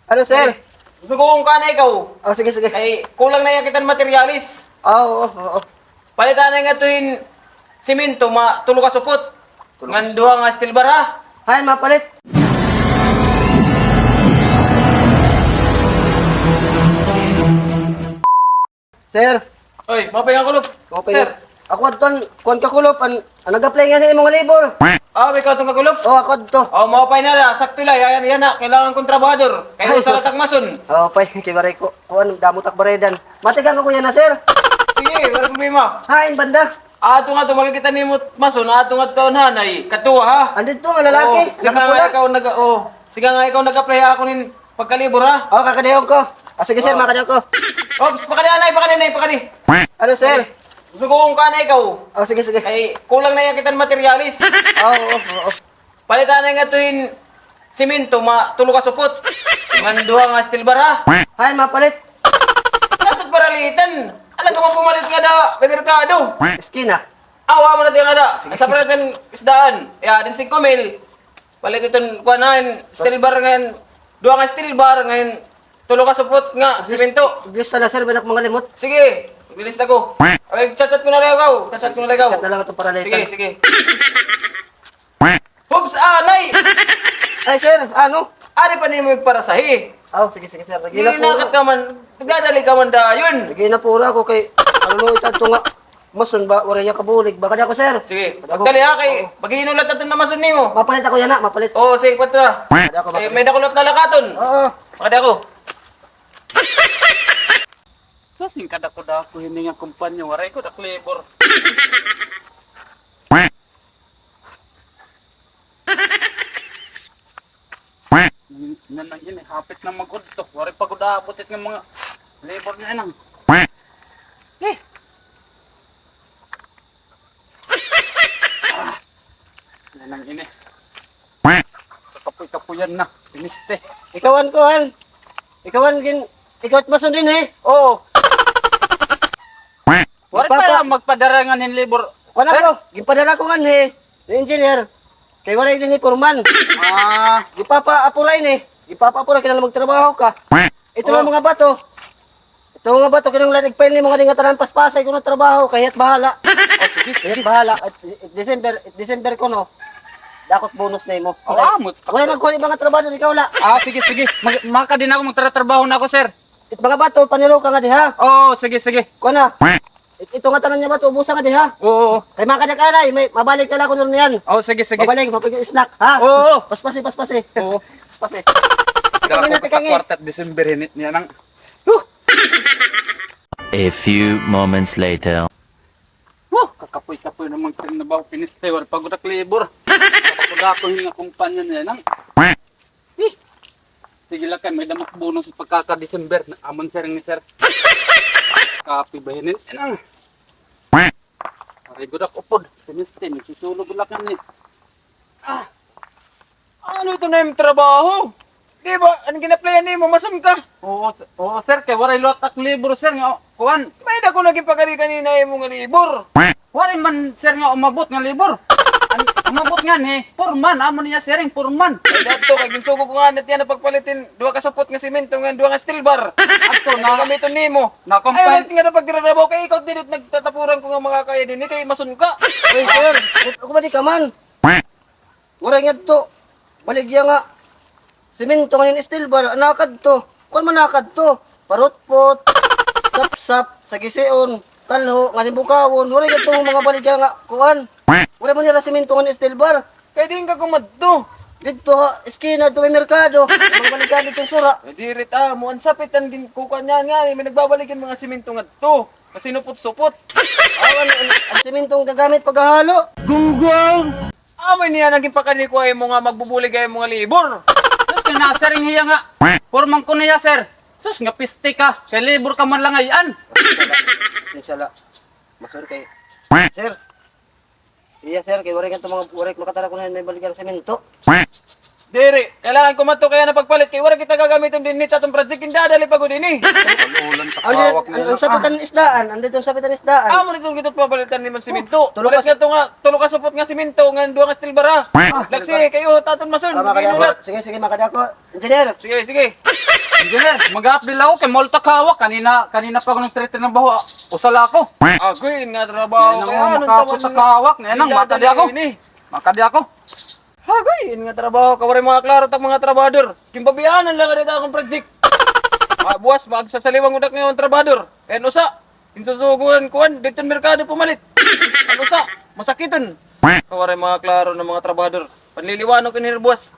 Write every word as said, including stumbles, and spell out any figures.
Ano, sir? Ay, gusto ko kung kana ikaw. Oh, sige, sige. Ay, kulang na iya kita hin materyales. Ah, oo, oo. Palit anay ngadto hin semento, mga tulo ka supot. Tulo ka supot. Ngan duha nga steel bar, ha? Hay, mapalit. Sir. Oy, maupay nga, Kulop. Maupay. Sir. Ako adto an, kuan ka, Kulop, an, an nag-apply ngani ha imo nga labor. Ah, ikaw adto nga, Kulop? Oh, ako adto. Oh, maupay na la, sakto la, yana, yana, kailangan ko hin trabahador. Kay usa la tak mason. Oh, pay, kay waray ko, kuan, damo tak barayadan. Matikang ako yana, sir. Sige, waray problema. Hain banda? Adto ngadto, makikita nimo mason, adto ngadto an hanay, katuwa, ha? Andito nga lalaki, oh, sige nga, nakapula. Ikaw nag-, oh, sige nga, ikaw nag-apply ha akon hin pagkalibor, ha? Oh, kakadayog ko. Ah, sige, sir, makadayog ko. Ops, pakadi anay, pakadi anay, pakadi. Ano, sir? Gusto ko kung kana ikaw. Oh, sige, sige. Ay, kulang na iya kita hin materyales. Ah, oo, oo. Palit anay ngadto hin semento, mga tulo ka supot. Ngan duha nga steel bar, ha? Hay, mapalit. Ngadto paralitan. Alangan ka man pumalit ngada ha merkado. Eskina. Awa mo na tiyan ngada. Sige. Sa paralitan isdaan. Ya, din singko mil. Palit iton, kuan na, steel bar ngan, duha nga steel bar ngan, tulo ka supot nga semento. Bilis na la, sir, may-ada ak mangalimot. Sige, bilis na ko. Ay, chat-chat ko na la ikaw. Chat-chat ko na la ikaw. Chat na la iton paralitan. Sige, sige. Hubs, anay! Ay, sir, ano? Adi pa nimo igparasahi. Aw, sige, sige, sir. Naghinapura. Naghinakit ka man, nagdadali ka man dayon. Naghinapura ako kay, ano, ito nga. Mason ba, waray niya kabulig. Makadi ako, sir. Sige, pagdali ha, kay maghihinulat na iton nga mason nimo. Mapalit ako yana, mapalit. Oo, sige, patro. Makadi ako, makadi. May-ada ko la lakaton. Oo. Makadi ako. Sus, hin kadako-dako hini nga kumpanya, waray gud ak labor. Nan-, nan-, ini, hapit na mag-udto. Waray pa gud aabot it nga mga labor niya, nang. Eh. Ah. Nanang ini. Kakapoy-kapoyan na. Piniste. Ikaw an kuan. Ikaw an gin-, ikaw it mason dinhi? Oo. Waray pa la magpadara nganhi hin labor. Kuan ako, ginpadara ko nganhi ni engineer. Kay waray dinhi foreman. Ah. Ginpapa-apply ini. Ginpapa-apply, kinahanglan magtrabaho ka. Ito nga mga bato. Ito nga bato, kinahanglan i-file nimo ngani nga tanan, paspasay kuno trabaho, kay hiya't bahala. Oh, sige, sige. Hiya't bahala. At, eh, December, December kuno. Dakot bonus nimo. Oh, amot. Wala magkuha iba nga trabaho, ikaw la. Ah, sige, sige. Mag-, maka din ako, magtratrabaho na ako, sir. It mga bato, paniro ka nga diha. Oo, sige, sige. Kuha na. It-, ito nga tanan niya bato, ubusan nga diha. Oo, oo. Kay makadak anay, may mabalik na la ako niyan. Oo, sige, sige. Mabalik, mapag-snack, ha? Oo, oo. Paspasi, paspasi. Oo. Paspasi. Dako pa ka kwarta December, hinit niya nang. Huh! A few moments later. Huh! Kakapoy-kapoy naman ka na ba, piniste, waray pa gud ak labor. Kapag ako yung kumpanya niya nang. Eh! Sige la kay may-ada ak bonus pagkaka-December. Amon, sir, ni sir. Kapi ba hinin? Enang. Waray gud ak upod. Piniste, nagsusulog la kani. Ah! Ano ito nga im trabaho? Di ba, an gin-applyan nimo, mason ka? Oo, s-, oo, sir, kay waray liwat ak labor, sir, nga, kuan. May-ada ko naging pakadi kanina imo nga labor. Waray man, sir, nga umabot nga labor. An umabot nganhi, foreman, amo niya, sir, hin foreman. Ay, adto, kay ginsugo ko ngani tiyan nga pagpalit hin duha ka supot nga semento ngan duha nga steel bar. Adto na. Gagamiton nimo. Na company. Ay, ulit nga na pagtratrabaho, kay ikaw dinhi nagtatapuran ko nga mga kaya dinhi, kay mason ka. Ay, sir, ako ba di ka man? Waray ngadto. Baligya nga semento ngan hin steel bar, nakadto. Kuan man nakadto. Parutpot, sapsap, sagision, talho, ngan hin bukawon. Waray ngadto mga baligya nga kuan. Waray man nira semento ngan steel bar. Kay diin ka kumadto? Didto ha eskina, didto may merkado. Mga baligya didto sura. Ay, diri ta, mo an sapit an din kukuan niyan nga, may nagbabaligya hin mga semento ngadto. Kasi nupot-supot. Aw, an, an, an semento nga gagamit paghahalo. Gunggong! Amo ini an naging pakadi ko ha imo nga magbubulig ha imo nga labor. Sus, kay nasiring hiya nga foreman ko niya, sir. Sus, nga piste ka. Kay labor ka man la ngay-an. Pasensya la. Pasensya la. Masuri kay, sir. Iya, sir, kay waray ngadto mga, waray makatara ko na may baligya nga semento. Diri, kailangan ko madto kay yana pagpalit kay waray kita gagamiton dinhi ha aton project, ginadali pa gud ini. An, an, an sapit han isdaan, an didto sapit han isdaan. Amo didto kita papalitan nimo semento. Tulo ka, palit ngadto nga tulo ka supot nga semento ngan duha nga steel bar, ha. Ah, laksi, kay usa ha aton mason. Ah, makadi ako. Sige, sige, makadi ako. Engineer. Sige, sige. Engineer, mag-update ako kay multa ka hawak. Kanina, kanina pa ako nagtrabaho. Usa la ako. Agoy, nga trabaho. Kay ano, makapot ka hawak. Ngayon, makadi ako. Makadi ako. Agoy, ini nga trabaho, kay waray mga klaro tak mga trabahador. Ginpabiyanan la dida akon project. Ah, buwas, magsasaliwang udak nga mga trabahador. Kay usa, insusuguan kuan, didto merkado pumalit. Kay usa, masakiton. Kay waray mga klaro nga mga trabahador. Panliliwanag ini buwas.